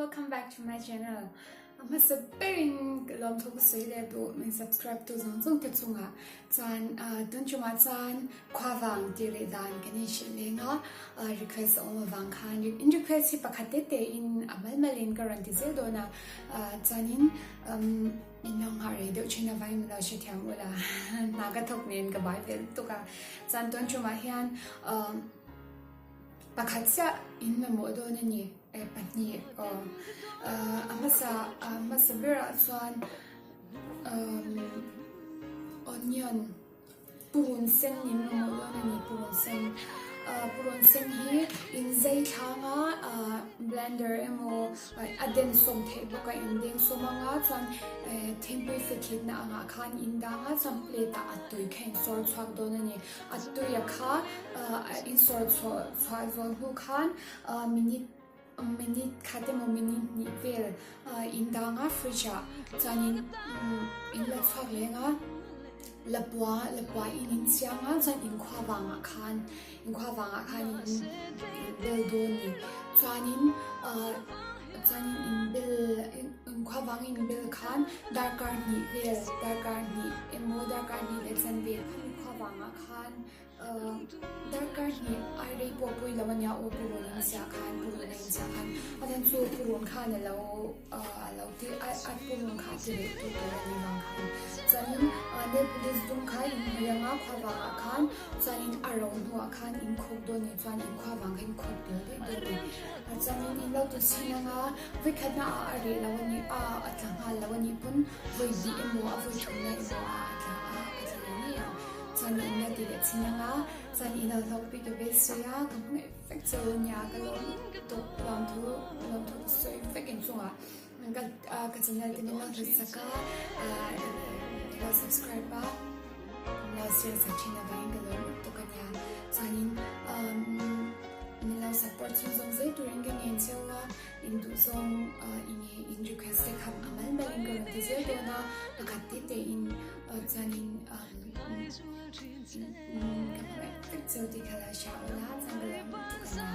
Welcome back to my channel. A hmasa berin ka lawmthu ka sawi leh duh min subscribe tu zawng zawng te chungah chuan tun tumah chuan khuavang tih leh dan kan inhrilh leng a, request a awm avang khan in request hi pakhat te te in a mal mal in ka rawn ti zel dawn a, chuanin in lo nghah rei deuh thin avangin min lo hrethiam ula hna ka thawk nen ka bai ve lutuk a, chuan tun tumah hian Pakhat chiah in mamawh dawn a ni, eh pahnih aw. A hmasa a hmasa berah chuan umm onion purun sen in mamawh dawn a ni purun sen. Purun sen hi in zai thlang a blender emaw a den sawm theih bawk a in deng sawm anga chuan thingpui fethitna angah khan in dang a chuan plate ah a tui kha in sawr chhuak dawn a ni. A tuia kha a insawr chhuah chhuah zawh hnu khan minute minute khat emaw minute hnih vel in dang a fridge ah chuanin in la chhuak leng a lapua lapua in in chiang a chuan inkhua vangah khan inkhua vangah khan in bel dawn a ni chuanin chuanin in bel inkhua vang in bel khan darkar hnih vel darkar hnih emaw darkar hnih leh chanve Khami khua vangah khan darkar hnih ai rei pawh pui lo ania aw Pu Run in ziah khan Pu Run a in ziah khan a then chu Pu Run khan a lo a lo ti a Pu Run kha a ti reh tu tur a ni vang khan chuanin nail polish dum kha in hnawih anga khua vangah khan chuanin a ro hnuah khan in khuk dawn ni chuan in khua vang kha in khuk tel daih dawn ni chuanin in lo ti chhin anga vawikhatna ah a reh lo a ni a a tla nghal lo a nih pawn Vawi hnih emaw a vawi thumna emaw a a tla a, a tla leh ngei ang. Chuan in la ti leh chin ang a, chuan in lo hlawkpui ka ve sawi a, ka hmangaih vek che u nia, ka lawm lutuk lawmthu lawmthu ka sawi vek inchungah ka ka channel te min lo hlut sak a, min lo subscribe a, min lo share sak thin avangin ka lawm lutuk a nia. Chuanin min lo support chhunzawm zel turin ka ngen cheu a. In duhzawng i in request te kha a mal mal in ka rawn ti zel dawn a, pakhat te te in chuanin ka hmangaih vek cheu tih kha la hria ula chuan ka lawm lutuk a nia.